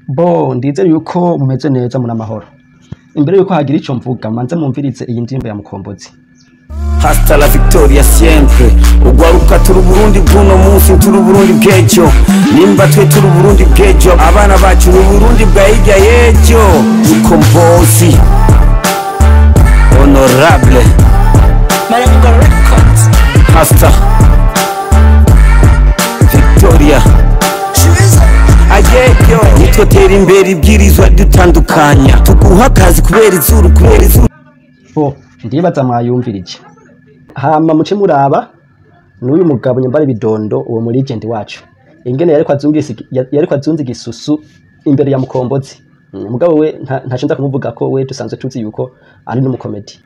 Bo ndizere yuko mumeze neza muri amahoro. Imbere yuko hagira ico mvuga, manze mumvirize iyi ndirimbo ya Mukombozi. Hasta la victoria siempre. Ugwaruka turi Burundi bw'uno munsi, turi Burundi bw'ejo. Nimba twe turi Burundi bw'ejo, abana bacu ni Burundi bwa hirya y'ejo. Mukombozi honorable hasta victoria ayeyo. Nitwe tera imbere, ibwirizwa dutandukanya, tuguha akazi kubera izuru, kubera izuru. Bo ndibaza mwayumvirije. Hama muce muraba n'uyu mugabo nyambara ibidondo, uwo muri legend wacu, ingene yariko azunza igisusu imbere ya Mukombozi. Mugabo we ntaco nza kumuvuga ko we dusanzwe tuzi yuko ari n'umukomedi.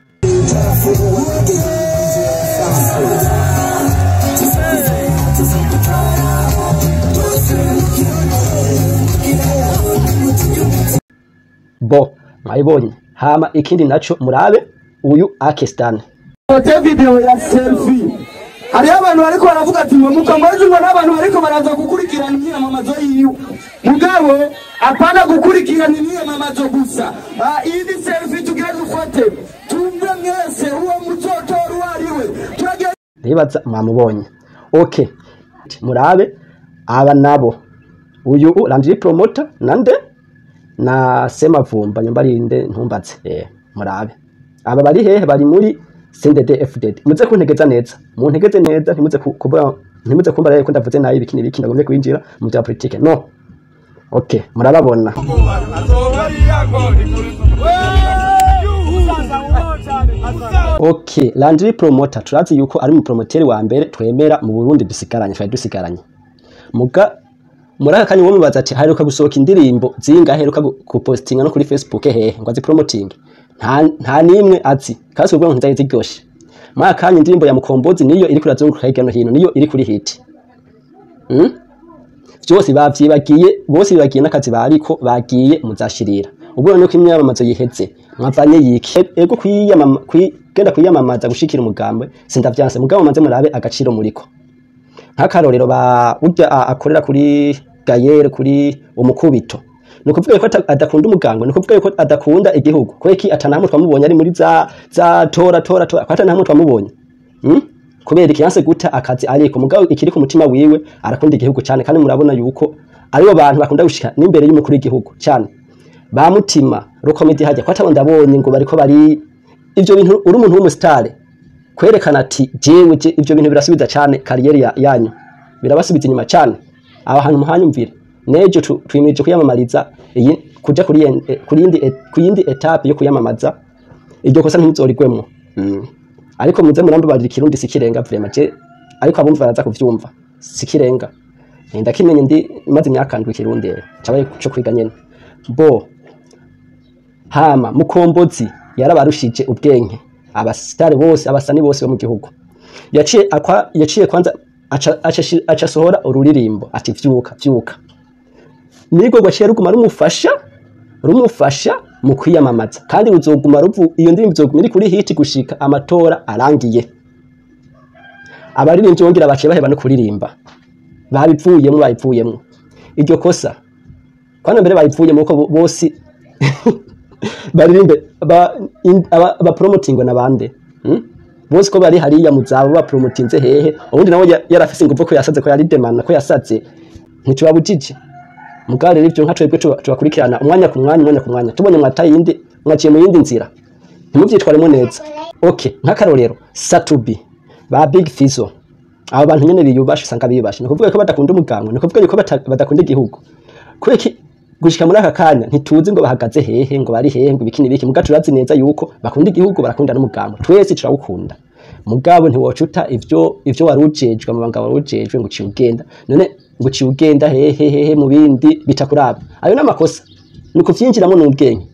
Bo mwayibonye. Hama ikindi naco, murabe uyu Akestan. Fote video ya selfie. Hariho abantu bariko baravuga ati ngo Mukombozi, ngo n'abantu bariko baraza gukurikirana imyiyamamazo yiwe. Mugabo apana gukurikirana imyiyamamazo gusa. Ah, iyi ni selfie tugira dufate, tumve mwese uwo muzotora uwo ari we. Turagiye. Ndibaza mwamubonye. Okay, murabe aba nabo, uyu Landry Promoter nande na Semavumba nyambarinde ntumbatse. Murabe aba bari hehe? Bari muri CNDD FDD. Muze kuntegeza neza, muntegeze neza, ntimuze kuvuga, ntimuze kumva rero ko ndavuze nabi ibiki n'ibiki, ndagomye kwinjira mu bya politike. No, okay, murababona. Okay, Landry Promoter turazi yuko ari mu promoter wa mbere twemera mu Burundi dusigaranye, twari dusigaranye. Muga muri aka kanya uwo mubaza ati haheruka gusohoka indirimbo zingahe, aheruka kupostinga no kuri Facebook hehe ngo azi promoting, nta nimwe azi, kandi ubwo ntizaye ziryoshe. Muri aka kanya indirimbo ya Mukombozi niyo iri kurazunguruka hirya no hino, niyo iri kuri hit. Vyose bavyibagiye, bose bibagiye n'akazi bariko bagiye muzashirira. Ubwo nuko imyamamazo yiheze, mwavanye yiki? Ego kwiyamama, genda kwiyamamaza gushikira umugambwe sindavyanse, mugabo manze murabe agaciro muriko. Nk'akarorero ba urya akorera kuri Gayere kuri umukubito, ni ukuvuga yuko adakunda umugambwe, ni ukuvuga yuko adakunda igihugu. Kubera iki atanahamwe twamubonye ari muri za tora tora tora, ko atanahamwe twamubonye? Kubera iki yanse guta akazi ariko? Mugabo ikiri ku mutima wiwe, arakunda igihugu cyane, kandi murabona yuko aribo bantu bakunda gushika n'imbere y'umukuru w'igihugu cyane. Ba mutima rukomedi hajya ko atabo ndabonye ngo bariko bari ivyo bintu. Uri umuntu w'umusitare, kwerekana ati jewe ivyo bintu birasubiza cyane kariyeri yanyu, birabasubiza inyuma cyane. Aho hantu muhanyumvire nejo twimirije kwiyamamariza iyi kuja kuri yindi etape yo kwiyamamaza, iryo kosa ntimuzorigwemwo. Ariko muze murambabarira, ikirundi sikirenga vraiment je, ariko abumva baraza kuvyumva, sikirenga. Ndakimenye ndi maze imyaka 7 ikirundi cabaye co kwiga nyene. Bo hama Mukombozi yarabarushije ubwenge abasitari bose, abasani bose bo mu gihugu. Yaciye akwa, yaciye kwanza aca sohora ururirimbo ati vyuka vyuka, nirwo rwaciye ruguma rumufasha mu kwiyamamaza, kandi ruzoguma ruvu, iyo ndirimbo izoguma iri kuri hit gushika amatora arangiye. Abaririmbyi bongera baciye baheba no kuririmba, babivuyemwo iryo kosa kwana mbere babivuyemwo ko bose baririmbe ba promotingwa nabande? Bose ko bari hariya mu zabo bapromotinze hehe? Ubundi nawe yarafise inguvu ko yasaze, ko yari demana, ko yasaze, ntitubabujije. Mugabo rero ivyo nka twebwe tubakurikirana umwanya ku mwanya, umwanya ku mwanya, tubonye mwataye iyindi, mwaciye mu yindi nzira, ntimuvyitwaremo neza. Okay, nk'akarorero Satubi, ba Big Fizzo, abo bantu nyene biyubashe, usanga biyubashe, ni ukuvuga ko badakunda umugambwe, ni ukuvuga yuko badakunda igihugu. Kubera iki gushika muri aka kanya ntituzi ngo bahagaze hehe, ngo bari hehe, ngo ibiki n'ibiki? Muga turazi neza yuko bakunda igihugu, barakunda n'umugambwe, twese turawukunda. Mugabo ntiwocuta ivyo wari ujejwe, amabanga wari ujejwe, ngo uciye ugenda none, ngo uciye ugenda hehe hehe mu bindi bitakuraba. Ayo n'amakosa, ni ukuvyinjiramo n'ubwenge.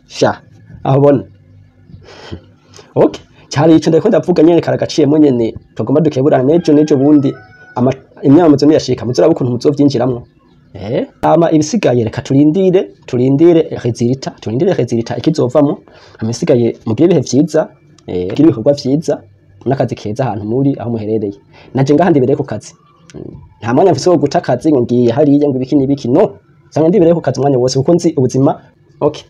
Sha aho bona. Okay, cyari ico ndiko ndavuga nyene, karagaciyemo nyene tugomba dukeburana nejo bundi imyamamazo niyashika, muzoraba ukuntu muzovyinjiramwo. Ama ibisigaye reka turindire résultat, turindire résultat ikizovamwo. Ama ibisigaye mugire ibihe vyiza, mugire ibikorwa vyiza n'akazi keza ahantu muri aho muherereye. Naje ngaha ndibereye ku kazi. Nta mwanya mfise wo guta akazi ngo ngiye hariya ngo ibiki n'ibiki, no. Usanga ndibereye ku kazi umwanya wose kuko nzi ubuzima. Okay.